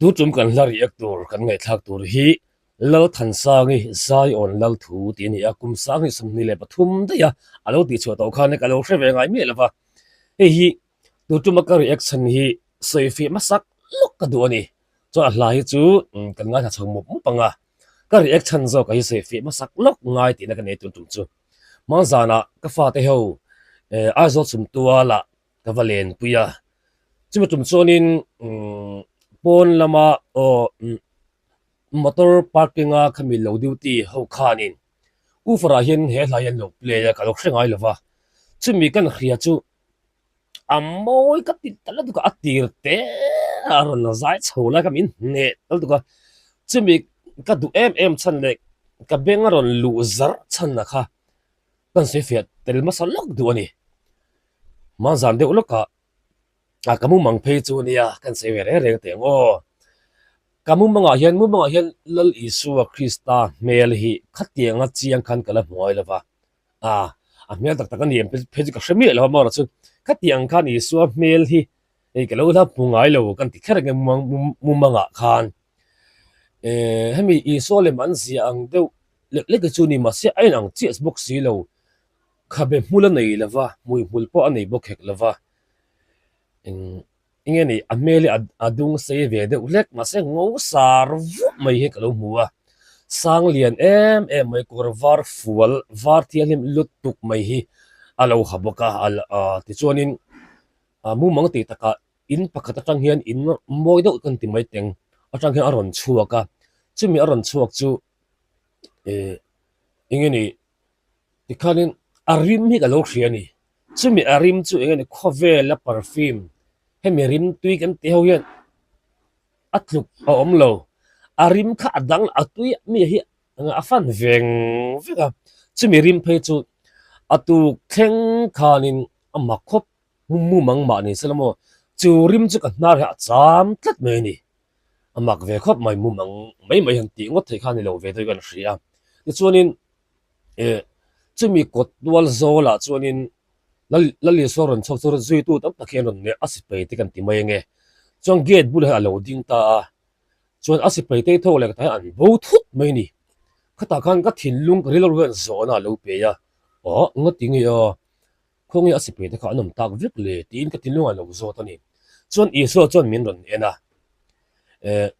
Tu tum kan hla riak tur kan ngaihthlak tur hi Lalthansangi Zion Lalthu tih a ni a, kum 2023 daih a a lo tihchhuah tawh khan ka lo hre ve ngai miah lo va. Hei hi tu tuma ka reaction hi sawi fih hmasak lawk ka duh a ni. Chuan a hla hi chu kan ngaithla chho mup mup ang a, ka reaction zawk hi sawi fih hmasak lawk ngai tihna ka nei tun tum chu. Hmangzanah ka fate ho Aizawl Chhumtualah ka va lenpui a, chumi tum chuanin umm pawn lama aw umm motor parking a khami lo duty ho khanin woofer ah hian he hla hi an lo play a ka lo hre ngai lova, chumi kan hria chu a mawi ka ti ta lutuk a, a tir te a rawn zai chho lai kha min hneh ta lutuk a, chumi ka duh em em chhan leh ka beng a rawn luh zarh chhan a kha. Kan sawi fiah tel hmasa lawk duh a ni. Hmanzan deuh lawkah a ka mumang phei chu nia kan sawi ve reng reng teh ang aw. Ka mumangah hian mumangah hian Lal Isua Krista hmel hi khatianga chiang khan ka la hmu ngai lo va. A a hmel tak tak a ni em phei chu ka hre miah lo va amaherawhchu khatiang khan Isua hmel hi hei ka lo la hmu ngai lo kan ti kher ang e mumangah khan. Eh hemi Isua lem an ziah ang deuh lek lek hi chu ni mahse a inang chiah bawk si lo. Khabe hmul a nei lo va, hmui hmul pawh a nei bawk hek lo va. Eng eng nge ni a hmel hi a dung sei ve deuh hlek mahse ngo sar vuah mai hi ka lo hmu a. Sang lian em em mai kawr var fual var thianghlim lutuk mai hi a lo ha bawk a tichuanin mumang tih takah In pakhat atang hian in mawi deuh kan ti mai teng atang hian a rawn chhuak a, chumi a rawn chhuak chu eh eng nge ni tikhanin a rim hi ka lo hria a ni, chumi a rim chu eng nge ni khawvela perfume hemi rim tui kan tih ho hian a tluk a awm lo, a rim kha a dang a tui mi hi a fan veng vek a, chumi rim phei chu a tuk thleng khanin a mak khawp. Mumang mah ni se la maw, chu rim chu ka hnar hi a cham tlat mai a ni. A mak ve khawp mai mumang mai mai han tih ngawt theih kha a ni lo ve deuh kan hria. Tichuanin eh chumi kawt tual zawlah chuanin Lal Isua rawn chhuak chu zuitu tam tak hi an rawn neih a sipai te kan ti mai ange. Chuan gate bulah hian a lo ding ta a, chuan a sipai te thawk leh ka tan an bo thut mai a ni. Khatah khan ka thinlung ka rilru hian zawhna a lo pe a, aw ngawt tinge aw. Khawnge a sipai te kha an awm tak vek le tiin ka thinlungah lo zawt a ni. Chuan Isua chuan min rawn en a, Eh,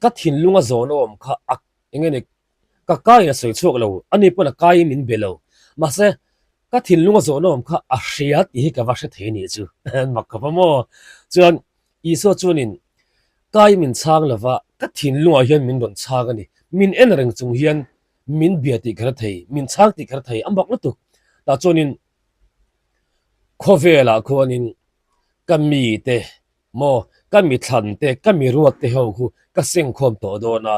ka thinlunga zawn a awm kha a eng nge ni, ka kaiin a sawi chhuak lo, ani pawn a kaiin min be lo. Mahse, ka thinlunga zawn a awm kha a hria tih hi ka va hre thei a nih chu. Mak khawp a maw? Chuan Isua chuanin kai min chhang lova, ka thinlungah hian min rawn chhang a ni. Min en reng chung hian min bia tih ka hre thei, min chhang tih ka hre thei, a mak lutuk. Tah chuanin khawvelah khuanin ka mite maw, ka mi thlan te, ka mi ruat te ho khu ka sengkhawm tawh dawn a,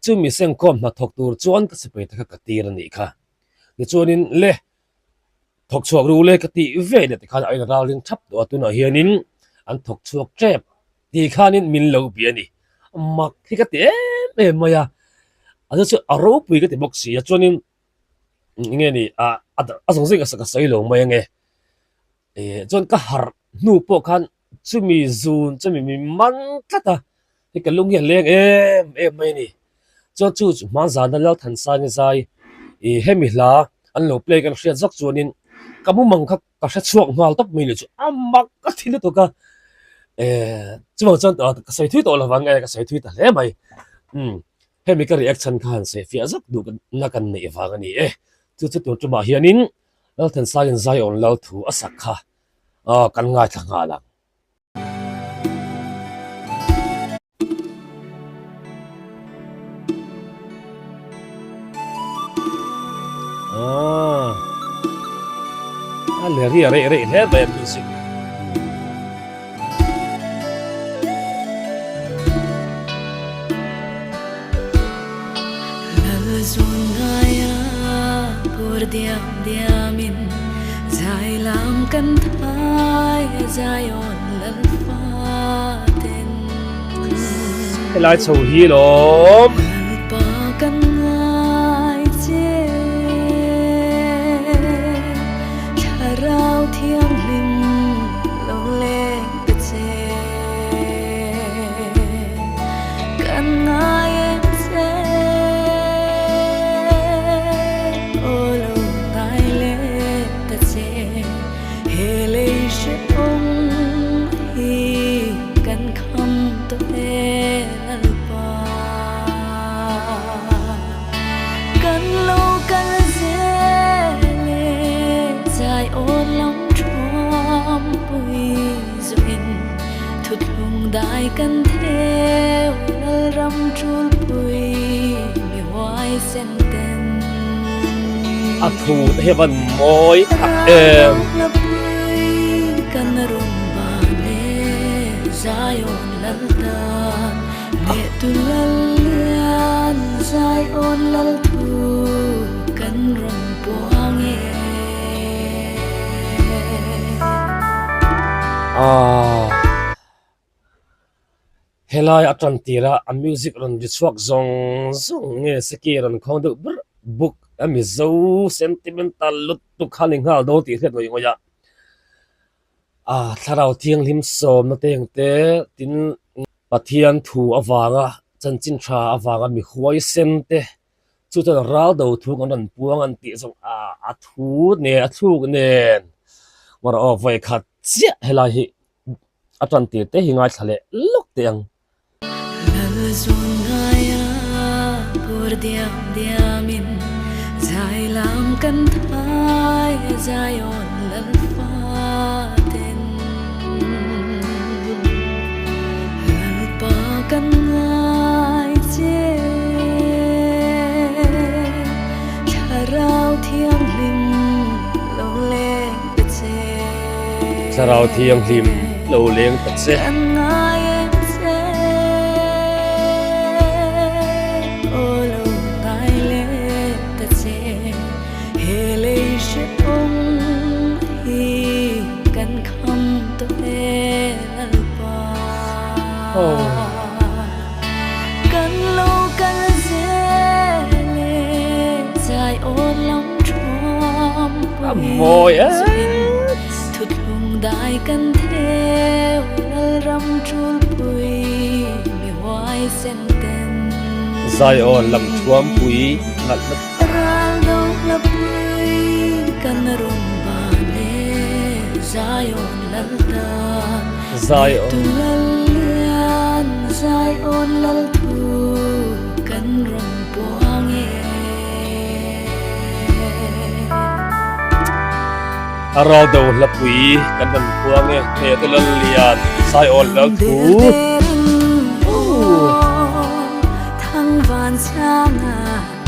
chumi sengkhawm hnathawk tur chuan ka sipai te kha ka tir a nih kha. Tichuanin le thawk chhuak ru le ka tih ve leh tikhan a in ralring thap tawh a, tunah hianin an thawk chhuak tep tih khanin min lo bia a ni. Mak hi ka ti em em mai a, a chu chu a ropui ka ti bawk si a, chuanin eng nge ni a a zawng zawng ka sawi lo mai ange. Eh chuan ka harh hnu pawh khan chumi zun chumi mi man tlat a, hei ka lung hi a leng em em mai a ni. Chuan chu chu hmanzana Lalthansangi zai ih hemi hla an lo play kan hriat zawk chuanin ka mumang kha ka hre chhuak nghal tawp mai ni chu a mak ka thi lutuk a, eh chuvang chuan ka sawi thui tawh lovang e ka sawi thui ta hle mai. Umm hemi ka reaction kha han sawi fiah zawk duh na kan neih vang a ni e. Chu chu tun tumah hianin Lalthansangi'n Zion Lal thu a sak kha kan ngaithla nghal ang. A le ri a reh reh hle mai a music. Helai chho hi lawm. Kan ngai em che Aw lo ngai leh ta che He lei hrehawm hi kan kham tawh e Lalpa Kan lo kal zel e Zai awn lam thuam pui Zuin thuthlung dai kan theu Lalram tulpui mi huaisen ten. A thu te hi a van mawi tak em. Ralhlapui kan rawn ban e Zion lal tan leh tu lal lian Zion lal thu kan rawn puang e. Aaa helai a tan tir a a music rawn ri chhuak zawng zawng nge seki rawn khawng deuh ber buk a mizo sentimental lutuk kha ni nghal dawn tih hriat ngawih ngawih a ah thlarau thianghlim sawmna te ang te tin Pathian thu avanga chanchin tha avanga mi huaisen te Chu chuan ral do thu kan rawn puang an tih zawng a a thu nen a thluk nen war aw vawi khat chiah helai hi a tan tir te hi ngaithla leh lawk teh ang. Lal zun ngaia pur diam diamin zai lam kan thai a Zion lal faten Lalpa kan ngai che Thlarau Thianghlim lo leng ta che Thlarau Thianghlim lo leng ta che. Kan ngai em che Aw lo ngai leh ta che He lei hrehawm hi kan kham tawh e Lalpa. Kan lo kal zel e zai awn lam thuam mawi e Thuthlung dai kan theu Lalram tulpui mi huaisen ten Zai awn lam thuam pui nalh na Ral do hlapui kan rawn ban e Zion lal tan Zion Tu lal lian Zion lal thu kan rawn puang e. A ral do hlapui kan rawn puang e He tu lal lian Zion lal thu. Thang van changa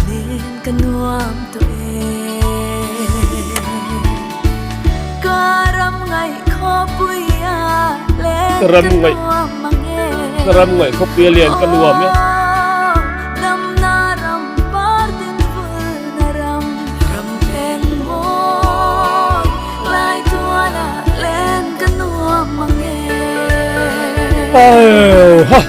Len ka nuam tawh e Ka ram ngaih khawpui a len ka nuam mang e Ka ram ngaih khawpui a len ka nuam e Damna ram par din vulna ram ram phen mawi lai tuala len ka nuam mang e Aw ha.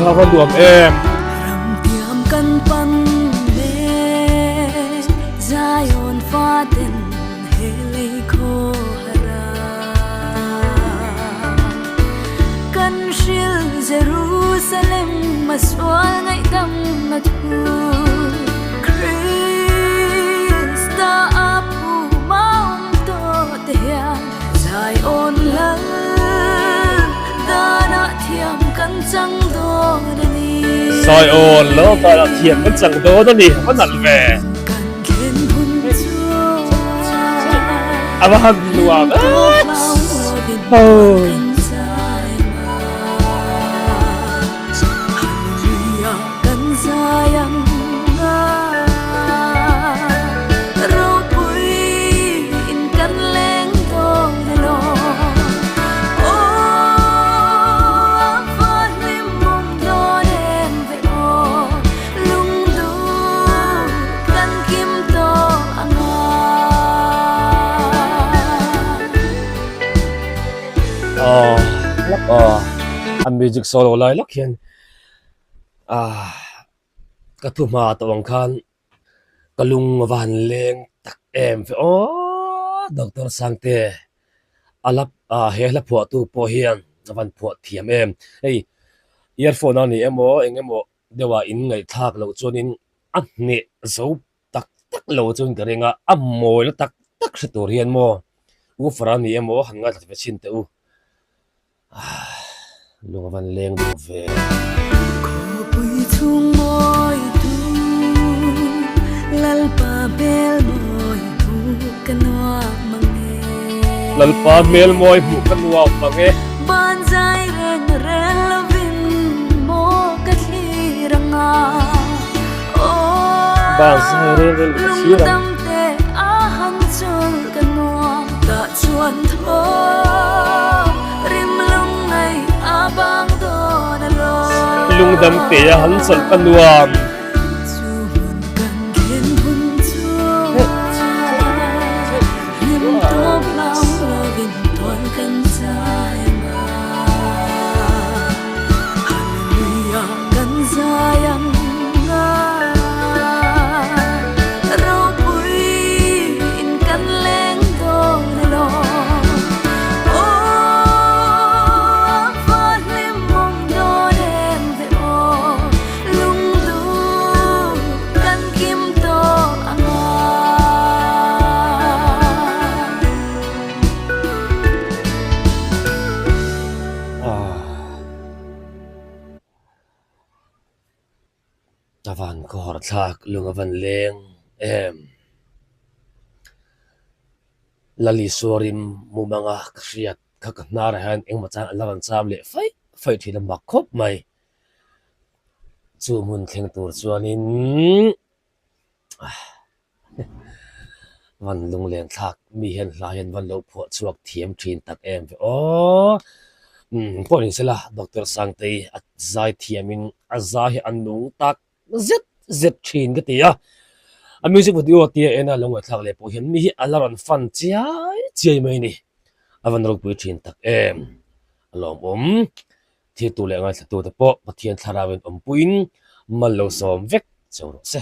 A va nuam em. Ramtiam kan pan mek Zion faten he lei khaw hara Kan hril Jerusalem a sual ngaihdam na thu Krista a phu maum tawh te hian Zion lal danah thiam kan chang dawn a ni. Zion lal danah thiam kan chang dawn a ni a va nalh ve. A va han nuam em. Aw lak aw a music solo lai lak hian ah ka thu hma tawh ang khan ka lung a va han leng tak em ve aw Doctor Sangte a la ah he hla phuah tu pawh hian a van phuah thiam em hei earphone a ni emaw eng emaw deuhah in ngaihthlak loh chuanin a hneh zo tak tak lo chuan ka ring a, a mawina tak tak hre tur hian maw woofer a ni emaw han ngaithla ve chhin teh u ah lung a van leng duh ve. Khawpui chhung mawi tu Lalpa hmel mawi hmuh ka nuam mang e. Lalpa hmel mawi hmuh ka nuam mang e. Ban zai reng reng lovin maw ka thlir ang a. Ban zai reng reng ka thlir ang. Lungdam te a han chawlh ka nuam. A van khawhar thlak lung a van leng em. Lalisua rim mumanga ka hriat kha ka hnarah hian engmaw chang an la rawn cham leh faih faih thin a mak khawp mai. Chu hmun thleng tur chuanin van lunglen thlak mi hian hla hian van lo phuah chhuak thiam thin tak em ve aw. Umm pawh ni sela Doctor Sangtei a zai thiamin a zai hi a nung tak zet zet thin ka ti a. A music video tia ena lo ngaihthlak leh pawh hian mi hi a la rawn fan chiai chiai mai a ni. A van ropui thin tak em a lawmawm. Thiltu leh ngaithlatute pawh Pathian thlarauin awmpuiin mal lo sawm vek cheu rawh se.